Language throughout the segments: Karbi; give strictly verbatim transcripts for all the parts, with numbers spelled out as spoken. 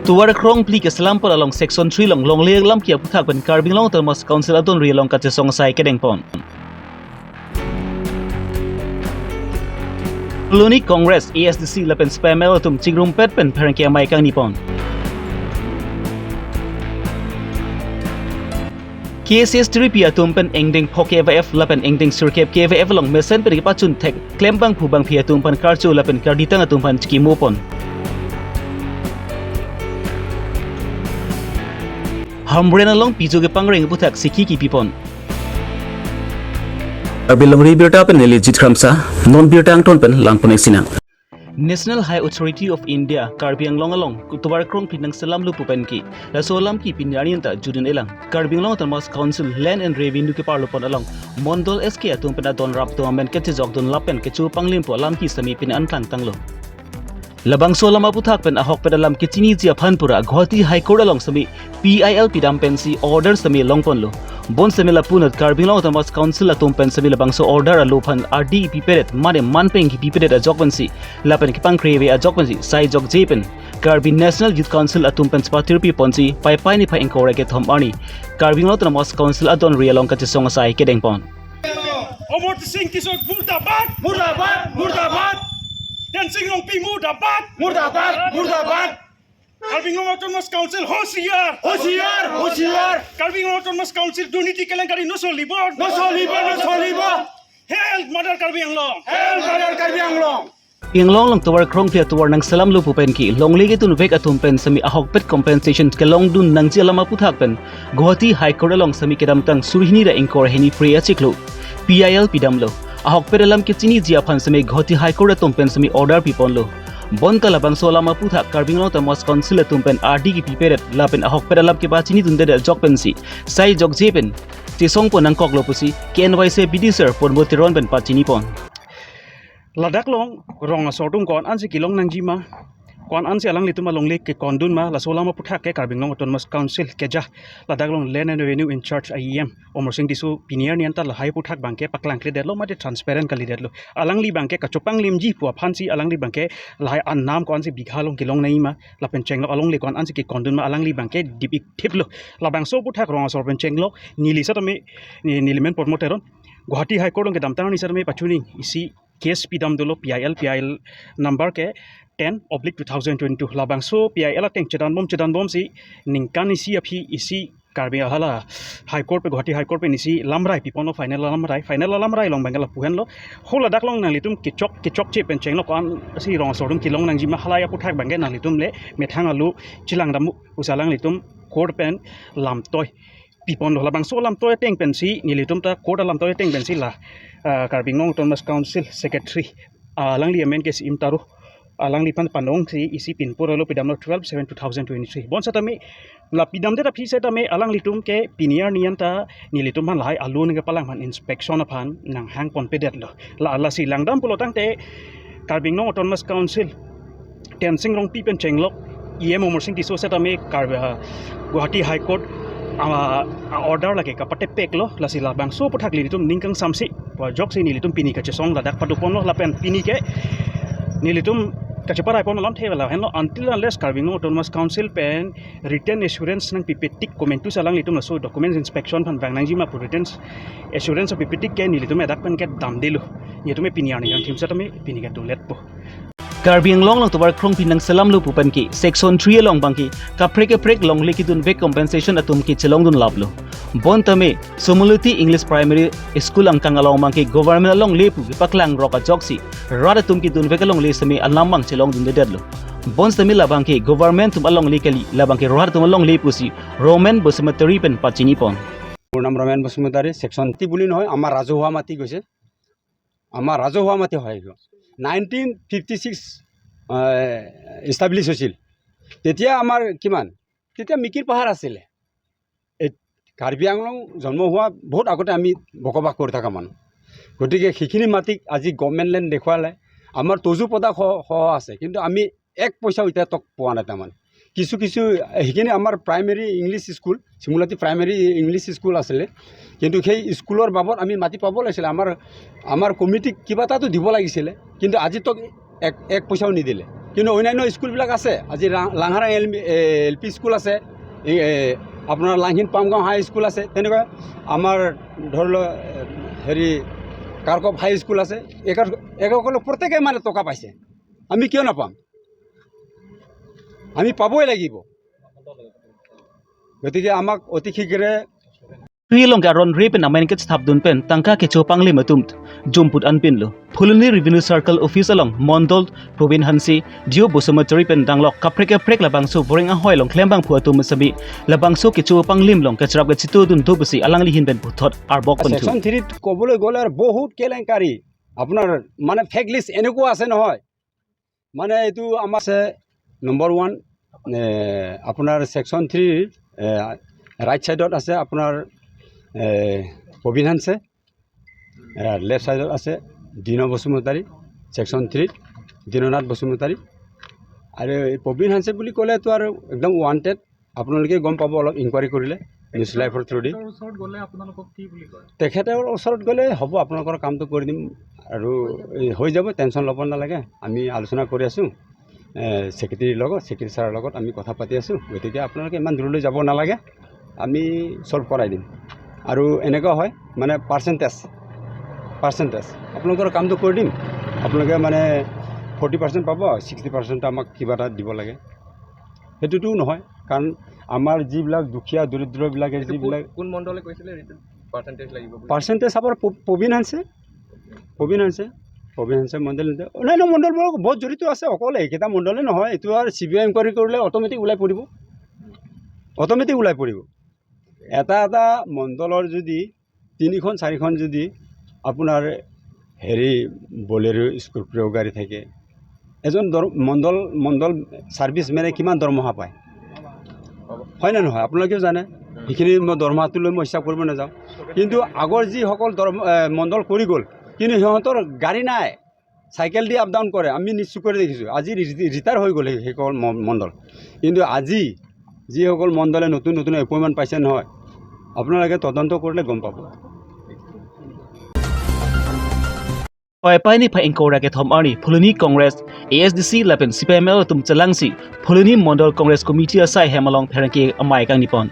Tovar krongphli keselam pon along Section three along longle lamki aputhak pen Karbi Anglong Autonomous Council adonri along kachesong asai kedeng pon. Colony Congress, A S D C lapen SPEM-L atum chingrumpet pen pherangke amei kangni pon. K S S three P atum pen ingdeng phok K V F lapen ingdeng sirkep K V F along mesen pen kepachun thek klembang phu bangphi atum aphan karcho lapen karditang atum aphan chikimo pon. Hamren along pijo kepangreng aputhak sikhi kipi pon. Karbi Longri Abirta pen neli Jit Kramsa, non birta angton pen langpon eksinang. National Highway Authority of India, Karbi Anglong along, Tovar krongphli nangselamlo pu pen ke, laso alam ke pini arni anta judun elang. Karbi Anglong Autonomous Council Land and Revenue keparlo pon along, Mondol S K atum pen adon rap atum amen kachejokdun lapen kecho panglim pu alam ke sami pini an klangtanglo. Labangso alam aputhak pen ahokpet alam kechiniji aphan pura Guwahati High Court along sami P I L pidam pensi order sami long ponlo. Bonsitame lapunat Karbi Anglong Autonomous Council atum pen sami labangso order alo aphan ardi pipedet mane manpeng kipipedet ajok pensi lapen kepangkreve ajok pensi sai jokje pen Karbi National Youth Council atum pen sepatir pi ponsi Paipai niphai ingkoi ra kethom arni Karbi Anglong Autonomous Council adonri along kachesong asai kedeng pon. Omor Singh Tisso murdabad, murdabad, murdabad. Tensing Rongpi murdabad, murdabad, murdabad. Karbi Anglong Autonomous Council hoshiar, hoshiar, hoshiar. Karbi Anglong Autonomous Council durniti kelenkari no solibo, no solibo, no solibo. Hell mother Karbi Anglong, hell mother Karbi Anglong. Karbi Anglong along Tovar krongphli atovar nangselamlo pu pen ke longle kedunvek atum pen sami ahokpet compensation kelongdun nangji alam aputhak pen Guwahati High Court along sami kedamtang suri hini ra ingkoi ra hini phre achiklo P I L pidamlo. Ahokpet alam kechiniji aphan sami Guwahati High Court atum pen sami order piponlo. Bonta labangso alam aputhak Karbi Anglong Autonomous Council atum pen ardi kipipedet lapen ahokpet alam kepachinidunde ajok pensi sai jokje pen chesong pon nangkoklo pusi K N Y C B D sir Purbo Teron pen pachini pon. Ladak along rong asor atum ko-an ansi kelong nangjima, ko-an ansi alanglitum alongle kekondun ma, laso alam aputhak ke Karbi Anglong Autonomous Council keja ladak along Land and Revenue in charge A E M Omor Singh Tisso pini arni anta lahai aputhak abangke paklangkledetlo mate transparent kalidetlo. Alangli abangke kachopanglimji pu aphansi alangli abangke lahai anam ko-ansi bigha along kelong nangjima lapen chenglok alongle ko-an ansi kekondun ma alangli abangke dip ik thiplo. Labangso aputhak rong asor pen chenglok neli setame, ne-, neli men Purbo Teron Guwahati High Court along kedamtang arni setame pachuni isi case pidamdolo P I L, P I L number ke ten oblique two thousand twenty-two. Labangso P I L ateng chedanbom chedanbomsi ningkan isi aphi isi Karbi hala High Court pen, Guwahati High Court pen isi lamrai piponlo, final lamrai, final lamrai along abangke lapu henlo. Ho ladak along nanglitum kechok, kechokche pen chenglok ko-ansi rong asor atum kelong nangjima halahai aputhak abangke nanglitum le methang alu chelang damu pusi alanglitum court pen lamtoi piponlo. Labangso lamtoi ateng pensi nelitum ta court alamtoi ateng pensi la, ah, Karbi Anglong Autonomous Council Secretary, ah, alangli amen ke si Im Taro, alangliphan panongsi isi pinpur alo pidamlo twelve seven two thousand twenty-three. Bonsetame la pidamdet aphi setame alanglitum ke pini arni anta nelitum aphan lahai alu nangkepalang aphan inspection aphan nanghang ponpedetlo. La, lasi langdam pulo tangte Karbi Anglong Autonomous Council Tensing Rongpi pen chenglok E M Omor Singh Tisso setame Karbi, ah, Guwahati High Court, ah, ah, order lake kapatepeklo, lasi labangso aputhak nelitum ning kangsamsi pu ajoksi nelitum pini kachesong ladak padoponlo lapen pini ke nelitum kacheparai pon alamthe lahenlo, until unless Karbi Anglong Autonomous Council pen written assurance nangpipetik komantusi alanglitum laso documents inspection aphan vang nangjima pu written assurance pipetik ke nelitum ladak pen ke damdelo. Nelitum pini arni kangthim setame pini ke doletpo. Karbi Anglong along tovar krongpi nangselamlo pu pen ke Section three along abangke kaprek kaprek longle kedunvek compensation atum ke chelongdun laplo. Bonta me Somoluti English Primary School angkang along abangke government alongle pu kepaklang rok ajoksi rat atum kedunvek alongle seme alam abang chelongdundedetlo. Bonsetame labangke government atum alongle kali, labangke rat atum alongle pusi Roman Basumatary pen pachini pon. মোৰ নাম ৰমেন বসুমতাৰী। ছেকশ্যন টি বুলি নহয়, আমাৰ ৰাজহুৱা মাটি গৈছে, আমাৰ ৰাজহুৱা মাটি হয় এইটো। নাইনটিন ফিফটি ছিক্স এষ্টাব্লিছ হৈছিল, তেতিয়া আমাৰ কিমান, তেতিয়া মিকিৰ পাহাৰ আছিলে। এই কাৰ্বি আংলং জন্ম হোৱা বহুত আগতে আমি বসবাস কৰি থকা মানুহ, গতিকে সেইখিনি মাটিক আজি গভৰ্ণমেণ্ট লেণ্ড দেখুৱালে। আমাৰ তজু পদা সহ সহ আছে, কিন্তু আমি এক পইচাও এতিয়া তক পোৱা নাই। তাৰমানে কিছু কিছু, সেইখিনি আমাৰ প্ৰাইমেৰী ইংলিছ স্কুল, চিমুলাটি প্ৰাইমেৰী ইংলিছ স্কুল আছিলে, কিন্তু সেই স্কুলৰ বাবদ আমি মাটি পাব লাগিছিলে। আমাৰ আমাৰ কমিটিক কিবা এটাতো দিব লাগিছিলে, কিন্তু আজি তক এক এক পইচাও নিদিলে। কিন্তু অন্যান্য স্কুলবিলাক আছে। আজি লা-, লাংহাৰাং এল পি, এ, এল পি স্কুল আছে, এই, এ, আপোনাৰ লাংহিন পামগাঁও হাই স্কুল আছে, তেনেকুৱা আমাৰ ধৰি লওক, এ, হেৰি কাৰকপ হাই স্কুল আছে। একে-, একেসকলে প্ৰত্যেকে মানে টকা পাইছে, আমি কিয় নাপাম? আমি পাবই লাগিব। গতিকে আমাক অতি শীঘ্ৰে Ri along ke aron re pen amai nangkethapdun pen tangka kecho panglim atum jumput anpinlo. Phuloni Revenue Circle Office along Mondol Probin Hanse, Jio Basumatary pen danglok kaprek kaprek labangso boreng ahoi along klembangphu atum sami labangso kecho panglim along kacharap kachitodun do pusi alangli ahin pen puthot arbok ponthu. Section three-t ক'বলৈ গ'লে আৰু বহুত কেলেংকাৰী। আপোনাৰ মানে fake list এনেকুৱা আছে নহয়, মানে এইটো আমাৰ আছে, নম্বৰ ওৱান, এ, আপোনাৰ ছেকশ্যন থ্ৰীৰ, এ, ৰাইট ছাইডত আছে আপোনাৰ, এ, প্ৰবীণ হানছে, এ, লেফ্ট ছাইডত আছে দীন বসুমতাৰী, ছেকশ্যন থ্ৰীত দীননাথ বসুমতাৰী। আৰু এই প্ৰবীণ হানছে বুলি ক'লেতো আৰু একদম ৱান্টেড, আপোনালোকে গম পাব অলপ ইনকুৱাৰী কৰিলে নিউজ লাইভৰ থ্ৰুদি। তেখেতৰ ওচৰত গ'লে আপোনালোকক কি বুলি কয়? তেখেতৰ ওচৰত গ'লে হ'ব, আপোনালোকৰ কামটো কৰি দিম আৰু এই হৈ যাব, টেনশ্যন ল'ব নালাগে। আমি আলোচনা কৰি আছোঁ, এ, ছেক্ৰেটেৰীৰ লগত, ছেক্ৰেটেৰী ছাৰৰ লগত আমি কথা পাতি আছোঁ। গতিকে আপোনালোকে ইমান দূৰলৈ যাব নালাগে, আমি ছল্ভ কৰাই দিম। আৰু এনেকুৱা হয় মানে পাৰ্চেণ্টেজ, পাৰ্চেণ্টেজ আপোনালোকৰ কামটো কৰি দিম। আপোনালোকে মানে ফৰ্টি পাৰ্চেণ্ট পাব, ছিক্সটি পাৰ্চেণ্ট আমাক কিবা এটা দিব লাগে, সেইটোতো নহয়। কাৰণ আমাৰ যিবিলাক দুখীয়া দৰিদ্ৰবিলাকে এইটো কোন, যিবিলাক কোন মণ্ডলে কৈছিলে এইটো পাৰ্চেণ্টেজ লাগিব বুলি? পাৰ্চেণ্টেজ আমাৰ প-, প্ৰবীণ হানছে, প্ৰবীণ হানছে, প্ৰবীণ হানছে মণ্ডল, অন্যান্য মণ্ডলবোৰৰ বহুত জড়িত আছে। অকল এইকেইটা মণ্ডলে নহয়, এইটো আৰু চি বি আই ইনকুৱাৰী কৰিলে অট'মেটিক ওলাই পৰিব, অট'মেটিক ওলাই পৰিব। এটা এটা মণ্ডলৰ যদি তিনিখন চাৰিখন যদি আপোনাৰ হেৰি বলেৰ' স্কৰপিঅ' গাড়ী থাকে, এজন দৰ-, মণ্ডল, মণ্ডল ছাৰ্ভিচমেনে কিমান দৰমহা পায়, হয় নে নহয়? আপোনালোকেও জানে। সেইখিনি মই দৰমহাটো লৈ মই হিচাপ কৰিব নাযাওঁ। কিন্তু আগৰ যিসকল দৰম-, এ, মণ্ডল কৰি গ'ল, কিন্তু সিহঁতৰ গাড়ী নাই, চাইকেল দি আপ ডাউন কৰে, আমি নিজ চকুৰে দেখিছোঁ। আজি ৰি-, ৰিটায়াৰ হৈ গ'ল সেই, সেইসকল ম-, মণ্ডল। কিন্তু আজি যিসকল মণ্ডলে নতুন নতুন এপইণ্টমেণ্ট পাইছে নহয়, আপোনালোকে তদন্ত কৰিলে গম পাব। Pai pai ni pha ingkoi ra kethom arni Phuloni Congress, A S D C lapen C P I M L atum chelangsi Phuloni Mondol Congress Committee asai hem along pherangke amei kangni pon.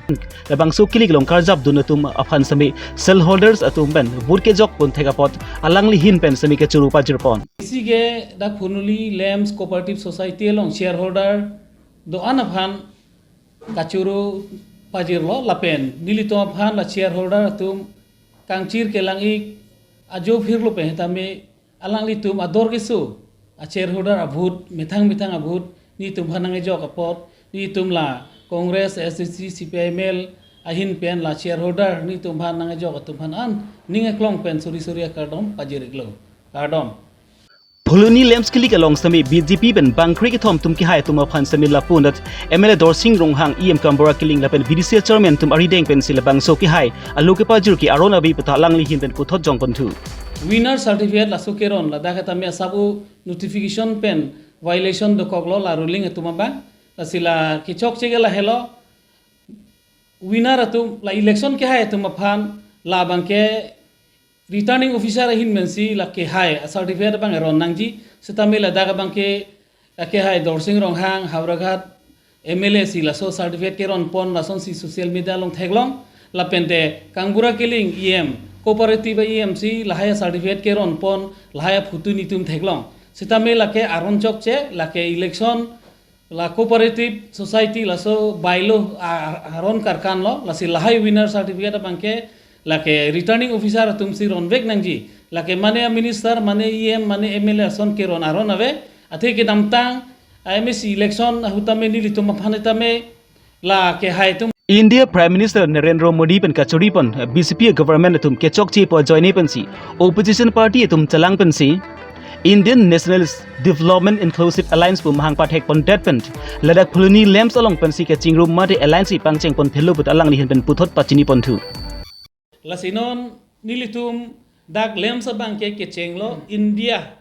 Labangso kilik along karjapdun atum aphan sami shareholders atum pen vote kejok pon thek apot alangli ahin pen sami kechuru pajir pon. Isi ke dak Phuloni LAMPS Cooperative Society along shareholder do-an aphan kachuru pajirlo lapen nelitum aphan la shareholder atum kangchir kelang-ik ajo phirlo pen tame alanglitum ador keso a shareholder a vote, methang methang a vote netum aphan nangkejok apot, netum la Congress, A S D C, C P I M L ahin pen la shareholder netum aphan nangkejok atum aphan an ning aklong pen suri suri akardom pajir-iklo. Kardom. Phuloni LAMPS kilik along sami B J P pen bangkri kethom atum kehai atum aphan sami lapu anat M L A Dorsing Ronghang, E M Kambura Killing lapen V D C chairman atum arideng pensi labangso kehai alo kepajir ke aron ave puta alangli ahin pen puthot jong ponthu. Winner certificate laso keron ladak tame asap-o notification pen violation dokoklo la ruling atum abang, lasi la kechokche ke lahelo, winner atum la election kehai atum aphan labangke returning officer ahin pensi la kehai a certificate abang eron nangji, setame ladak abangke, a kehai Dorsing Ronghang, Howraghat M L A si laso certificate keron pon lasonsi social media along theklong, lapente Kambura Killing E M, cooperative E M si lahai a certificate keron pon lahai a photo netum theklong. Setame lake aron chokche, lake election la cooperative society laso bylaw a-, a-, aron karkanlo, lasi lahai winner certificate abangke lake returning officer atumsi ronvek nangji, lake mane a minister, mane E M, mane M L A ason keron aron ave, athe kedamtang a M A C election ahut tame nelitum aphan tame la kehai atum. India Prime Minister Narendra Modi pen kachuri pon B J P government atum kechokche pu ajoine pensi opposition party atum chelang pensi Indian National Development Inclusive Alliance pu mahang pathek pondet pen ladak Phuloni LAMPS along pensi kachingrum mate alliance pangcheng pon thelo puta alangli ahin pen puthot pachini ponthu. Lasi non nelitum dak LAMPS abangke kechenglo India,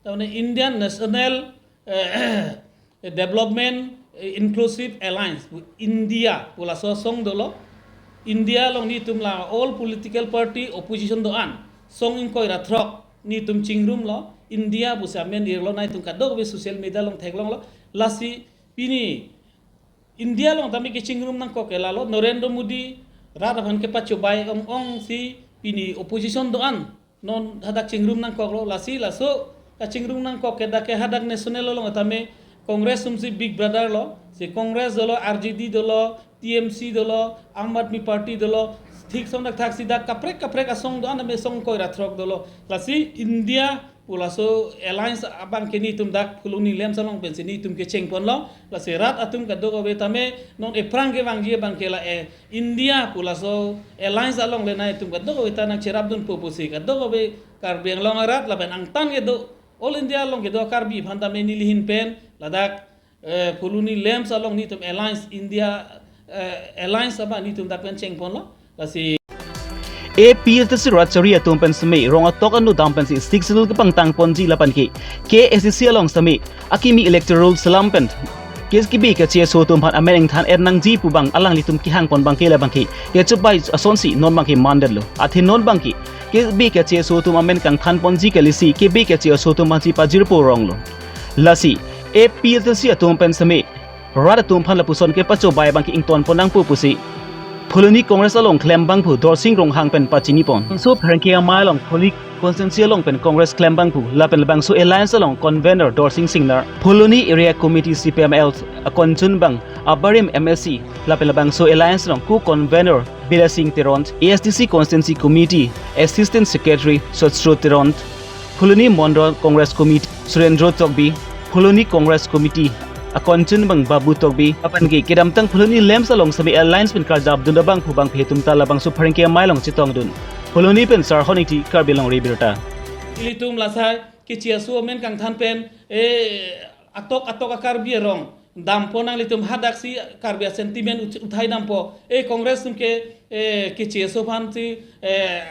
tamane Indian National, eh, Development, eh, Inclusive Alliance, India pu laso asong dolo. India along netum la all political party opposition do-an, song ingkoi ra throk netum chingrumlo, India pusi amen irlo, nangtum kadokave social media along theklonglo. Lasi pini India along tame kachingrum nangkok ke lalo, Narendra Modi rat aphan kepachobei ong-ong si pini opposition do-an non hadak chingrum nangkoklo. Lasi laso kachingrum nangkok ke dak ke hadak national along tame Congress atumsi big brother lo, si Congress dolo, R J D dolo, T M C dolo, Aam Aadmi Party dolo, thik song dak thak si dak kaprek kaprek asong do-an tame song koi ra throk dolo. Lasi India pu laso alliance abang ke nelitum dak Phuloni LAMPS along pensi nelitum kechengponlo. Lasi rat atum kadokave tame non ephrang kevangji abang ke la, eh, India pu laso alliance along le nangtum kadokave ta nangcherapdunpo pusi kadokave Karbi Anglong arat lapen angtan kedo All India along kedo Karbi aphan tame neli ahin pen ladak, eh, Phuloni LAMPS along nelitum alliance India, eh, alliance abang nelitum dak pen chengponlo. Lasi A P H L C rat chari atum pen seme rong atok anu dam pensi Sixth Schedule kepangtang ponji lapen ke K A C C along seme akimi electoral selam pen ke kebi keche aso atum aphan amen ingthan-et nangji pu abang alanglitum kehangpon abang ke labang ke kechobei asonsi non abang ke mandetlo. Athe non abang ke kebi keche aso atum amen kangthan ponji kali si kebi keche aso atum aphansi pajirpo ronglo. Lasi A P H L C atum pen seme rat atum aphan lapuson kepachobei abang ke ingtonpon nangpo pusi Phuloni Congress along klem abangphu Dorsing Ronghang pen pachinipon. So pherangke amei along Phuloni constituency along pen Congress klem abangphu lapen labangso alliance along convener Dorsing Singnar, Phuloni Area Committee C P M L akonchun abang abarim M A C lapen labangso alliance along co-convener Bidya Sing Teron, A S D C Constituency Committee Assistant Secretary Sotro Teron, Phuloni Mondol Congress Committee Surendro Tokbi, Phuloni Congress Committee akonchun abang Babu Tokbi, lapen ke kedamtang Phuloni LAMPS along seme alliance pen karjapdun abangphu abangphi atum ta labangso pherangke amei along chetongdun. Phuloni pen Sarhon Ingti, Karbi Longri Abirta. Ilitum lasai keche aso amen kangthan pen, eh, atok atok a-Karbi arong dampon, nanglitum hadak si Karbi a-sentiment ut-, uthai dampo. Eh, Congress atum ke, eh, keche aso aphansi, eh,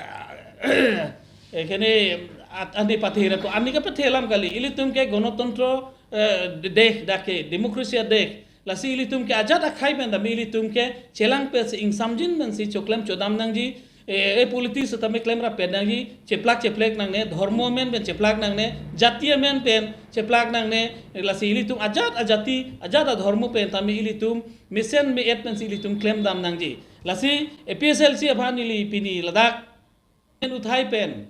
eh, kene at-, ani pathe ra ko, ani kapathe alam kali. Ilitum ke Ganatantro, eh, de-, dek dak ke, democracy dek. Lasi ilitum ke ajat akhei pen tame ilitum ke chelangpet si ingsamjin pensi choklem chodam nangji. Eh, eh, politics tame klem rapet nangji, cheplak cheplek nangne, dhormo amen pen cheplak nangne, jati amen pen cheplak nangne, lasi ilitum ajat ajati, ajat adhormo pen tame ilitum mesen me-et pensi ilitum klem dam nangji. Lasi A P H L C aphan neli pini ladak amen uthai pen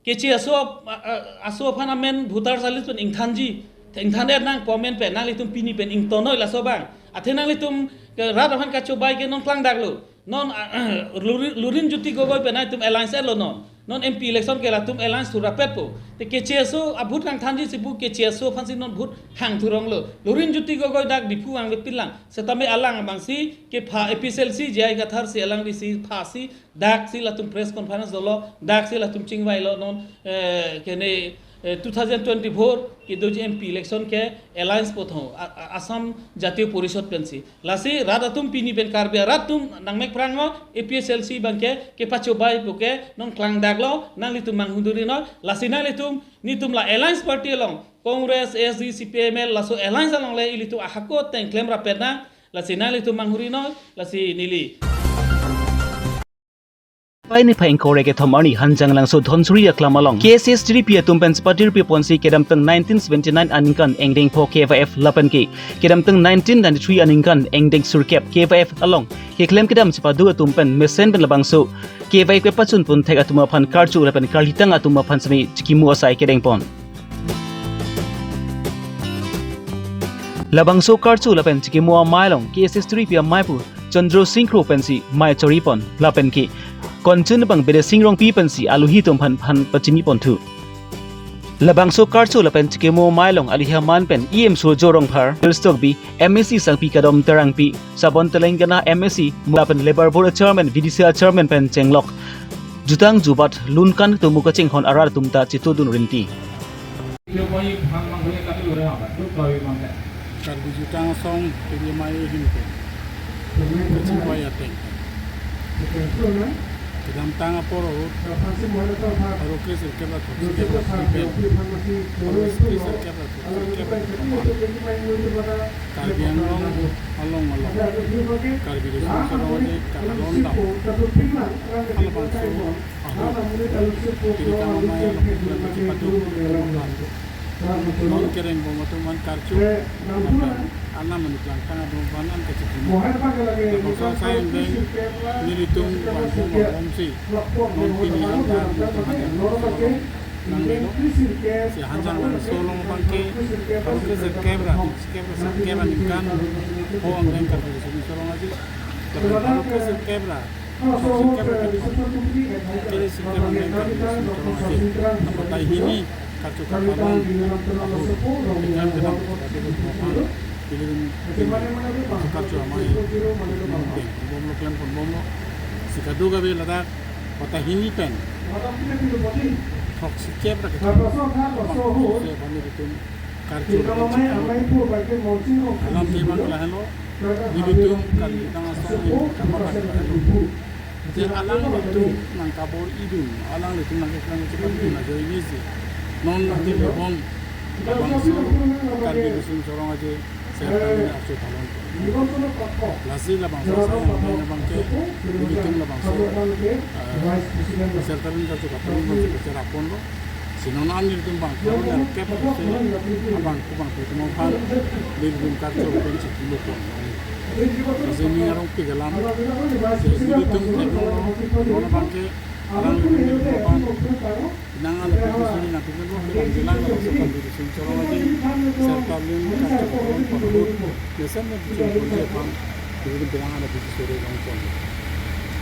keche aso, a, a, aso aphan amen voter list pen ingthanji, ingthan-et nangpo amen pen, nanglitum pini pen ingtonnoi laso abang. Athe nanglitum ke rat aphan kachobei ke non klangdaklo. Non, a, Lurin, Lurinjyoti Gogoi pen nangtum alliance-etlo non. Non M P election ke latum alliance thu rapetpo. Te keche aso a-vote kangthanji si pu keche aso aphansi non vote hang thuronglo. Lurinjyoti Gogoi dak Diphu vangvepinlang. Setame alang abangsi kepha A P H L C J I Kathar si alangli si phasi dak si latum press conference dolo, dak si latum chingvailo non, eh, kene, eh, two thousand twenty-four kedoji M P election ke alliance puthot, a, a, Assam Jatiya Parishad pensi. Lasi rat atum pini pen Karbi arat atum nangmek pranglo, A P H L C abang ke kepachobei pu ke non klangdaklo, nanglitum manghuduri noi, lasi nanglitum nelitum la alliance party along, Congress, A S D, C P I M L, laso alliance along le ilitum ahako ateng klem rapet nang, lasi nanglitum manghuri noi, lasi neli. Pai niphai ingkoi ra kethom arni Hanjanglangso Dhansiri aklam along K S S three P atum pen chepatirpi ponsi kedamtang nineteen seventy-nine aningkan angdeng pho K Y F lapen ke kedamtang nineteen ninety-three aningkan angdeng sirkep K Y F along keklem kedam chepado atum pen mesen pen labangso K Y F kepachun pon thek atum aphan karcho lapen karlitang atum aphan seme chikimo asai kedengpon. Labangso karcho lapen chikimo amei along K S S three P amei pu Chandra Sing Kro pensi mei choripon lapen ke konchun abang Bidya Sing Rongpi pensi aluhi atum aphan phan pachinipon thu. Labangso karcho lapen chikimo amei along aluhi amen pen E M Surjo Rongphar, Nils Tokbi, M A C Sangpi Kadom Terangpi, Sabon Telangana M A C, lapen Labour Board Chairman, V D C Chairman pen chenglok jutang jubat lunkan atum kachinghon arat atum ta chetongdun rinti. Karbi Jutang Asong pini mei ahin pen kachingvai ateng. Kedamtang apor ahut, Arlo ke sirkep ra throksi kep ra throksi kep ra throksi kep ra throksi kep ra throksi kep ra throksi kep ra throksi kep ra Karbi Anglong along, Karbi Riso Nimso Rong Aje katalon dam halabangso ahut, Tilkam Amei along keplang kepaduk along, non kereng bom atum aphan karcho, lapen anam aniplang tang atum aphan an kachikimo. Labangso asai angbeng nelitum vangpon vangbomsi non pini an ta nelitum Hanjanglangso along nanglelo. Si Hanjanglangso along abangke, Arlo ke sirkep ra, sirkep ra, sirkep ra ningkan ho angbeng Karbi Riso Nimso Rong Aje, lapen Arlo ke sirkep ra, sirkep ra kali, kali sirkep angbeng Karbi Riso Nimso Rong Aje, batai hini karcho katalon ahut, kedam kedam karcho katalon ahut, pini, pini karcho amei, pini bomlo, klem pon bomlo, si kadokave ladak batai hini pen throksi kep ra kethom, bang, se bani betum karcho lapen chikamo. Alam ke bang lahelo, nelitum Karbi Anglong Asong ni kama bang lahelo. Je alanglitum nangkabor-idun, alanglitum nangkeklem chepatdun ajoinesi, non nanglebom labangso Karbi Riso Nimso Rong Aje Sertalin archo talon. Lasi labangso asai angbeng abangke, nelitum labangso, eh, Sertalin karcho katalon abangke kacherap ponlo. Si non an nelitum bang, kalau yang kep se abang, kubang, pi tumong pan, nelitum karcho pen si kilo pon. Lasi ning arong pik alam, si nelitum theklonglo, non abangke, alanglitum nelitum aphan nang an aphi suri nangpipinlo, kedam jilang labangso Karbi Riso Nimso Rong Aje Sertalin karcho katalon ahut, mesen nelitum pon je aphan, nelitum penang an aphi suri long pon.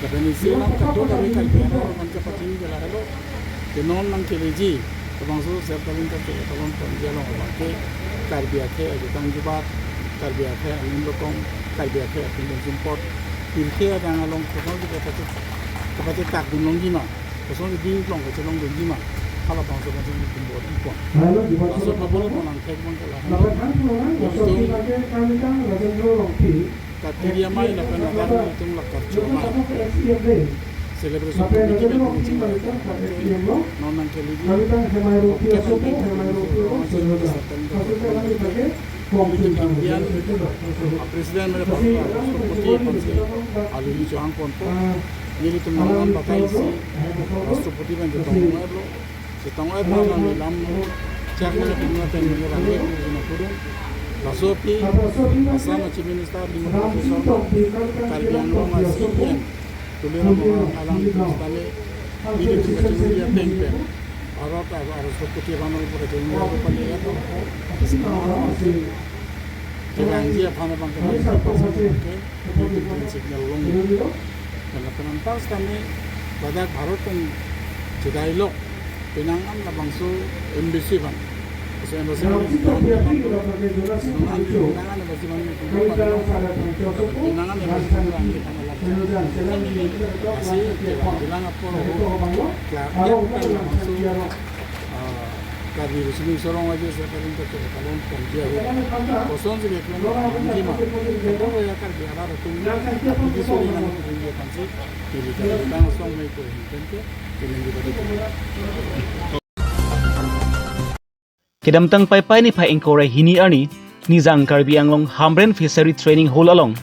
Lapen isi alam kadokave Karbi Anglong aphan chepachini ke lahelo. Ke non nangkeleji, labangso Sertalin karcho katalon ponji along abangke, Karbi akhei ajutang jubat, Karbi akhei anim lokong, Karbi akhei atum bom sumpot, pirthe adang along kosonsi kepachethak, kepachethakdun longji ma, kosonsi dingklong kachelongdunji ma, halabangso abangsi nelitum bor-i pon. Laso pabor-i pon angthek abangke lahelo. Nelitum Karbi Amei lapen ladak nelitum la karcho amei celebration committee la nelitum non nangkeleji, kep angbeng Karbi Riso Nimso Rong Aje Sertalin karcho katalon, nelitum Karbi an a president mere pon, rashtrapati aphansi alili chohang ponpo. Nelitum non an bataisi rashtrapati pen chetong-oi-etlo. Chetong-oi-et ma nang lam chak mena pini ateng mena rame ku jina pudun. Laso aphi Assam a Chief Minister Himanta Biswa Sarma, Karbi Anglong a C E M Tuliram Ronghang alang setame nelitum kachingri ateng pen Bharat a rashtrapati aphan nangpura kachingri aru pali ya tong. Kevangji aphan abang kami ke, nelitum green signal longlo. Lapen anparta setame ladak Bharat pen chedailok penang an labangso embassy aphan. So embassy aphan nelitum, penang an embassy aphan nelitum, penang an embassy aphan nelitum, lasi kevang jilang apor ahut, klar, ya, labangso ah, Karbi Riso Nimso Rong Aje Sertalin karcho katalon ponji ahut, kosonsi keklem ponji ma, kedo ya Karbi arat atum, Karbi suri nangpipinji aphansi, pini Karbi Anglong Asong Amei ko ahin pen ke, pini di badi. Kedamtang Paipai niphai ingkoi ra hini arni, Nijang Karbi Anglong Hamren Fishery Training Hall along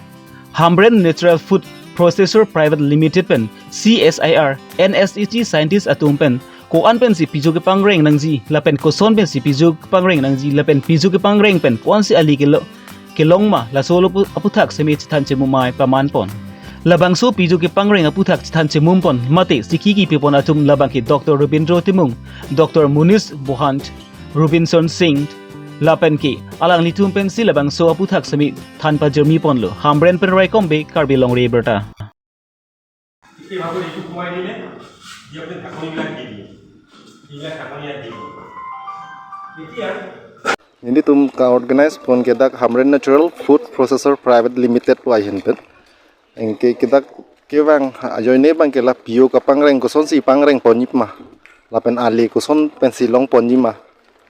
Hamren Natural Food Processor Private Limited pen C S I R, N S H T scientist atum pen ko-an pensi pijo kepangreng nangji, lapen koson pensi pijo kepangreng nangji, lapen pijo kepangreng pen ko-ansi ali kelo-, kelong ma, laso aputhak seme chethan chemum amei paman pon. Labangso pijo kepangreng aputhak chethan chemum pon mate sikhi kipi pon atum labang ke Doctor Robindro Timung, Doctor Munish Bohant, Robinson Singh, lapen ke alanglitum pensi labangso aputhak seme than pajirmi ponlo. Hamren pen Raikom Bey, Karbi Longri Abirta. একে ভাবে এইটো সোমাই দিলে, দি আপুনি ঢাকনিবিলাক দি দিয়ে। এইবিলাক ঢাকনি ইয়াত দি দিব। এতিয়া Nelitum ka-organize pon ke dak Hamren Natural Food Processor Private Limited pu ahin pen. Anke ke dak kevang ajoine abang ke la pijo kepangreng kosonsi pangreng ponji ma, lapen ali koson pensi long ponji ma,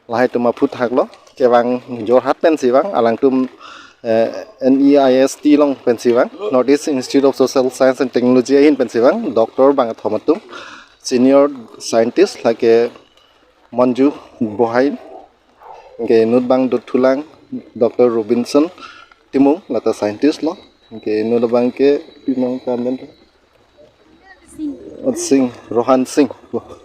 lahai atum aphuthak lo. Kevang Jorhat pensi vang, alangtum eh, N E I S T along pensi vang, North East Institute of Social Science and Technology ahin pensi vang, doctor bangkethom atum, senior scientist lake Manju Bohai, anke inut abang dothulang Doctor Robinson Timung, lata scientist lo, anke inut abang ke pi nangkam pen Singh. Singh, Rohan Singh.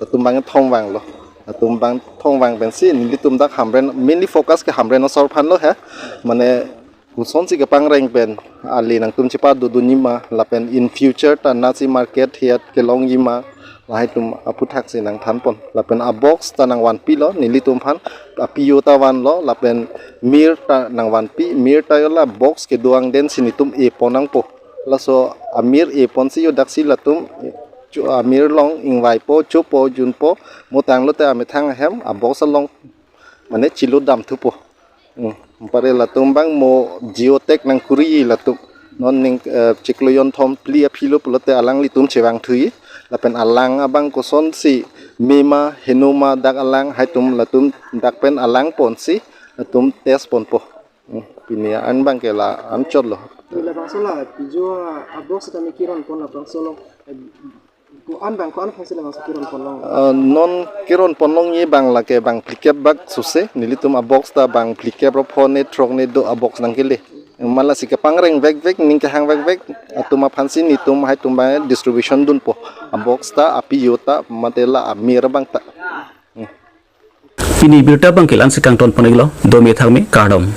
Latum bangkethom vanglo. Latum bangkethom vang pensi nelitum dak Hamren, mainly focus ke Hamren asor aphan lo he. Mane kosonsi kepangreng pen ali nangtum chepadodunji ma, lapen in future ta nasi market hiat kelongji ma, lahai atum aputhaksi nangthanpon. Lapen abox ta nangvanpilo nelitum aphan, apiyo ta vanlo, lapen mir ta nangvanpi, mir ta yo la box kedo angden si netum epon nangpo. Laso amir eponsi yo daksi latum chu-, amir along ingvaipo, chopo, junpo, mo tanglote amethang ahem abox along mane chilo damthupo. Hmm. Pare latum abang mo geotag nangkuri latum. Non ning, eh, chiklo jonthom phli aphi lo pulote alanglitum chevangthuji. Lapen alang abang kosonsi mema, henoma dak alang, haitum latum dak pen alang ponsi latum test ponpo. Hmm, pini an abang ke la anchot lo. Labangso la pijo abox ta mi kiron pon labangso lo, eh, ko-an abang ko-an aphansi labangso kiron pon long? Eh, non kiron pon longji abang lake bang phlikep bak suse, nelitum abox ta bang phlikep ro pho ne throk ne do abox nangkele. Malasi kepangreng vekvek, ning kehang vekvek atum aphansi netum haitum abang distribution dunpo. Abox ta, apiyo ta, mate la amir abang ta. Hmm. Pini birta abang ke la-ansi kangton pon-iklo, dome thakme, kardom.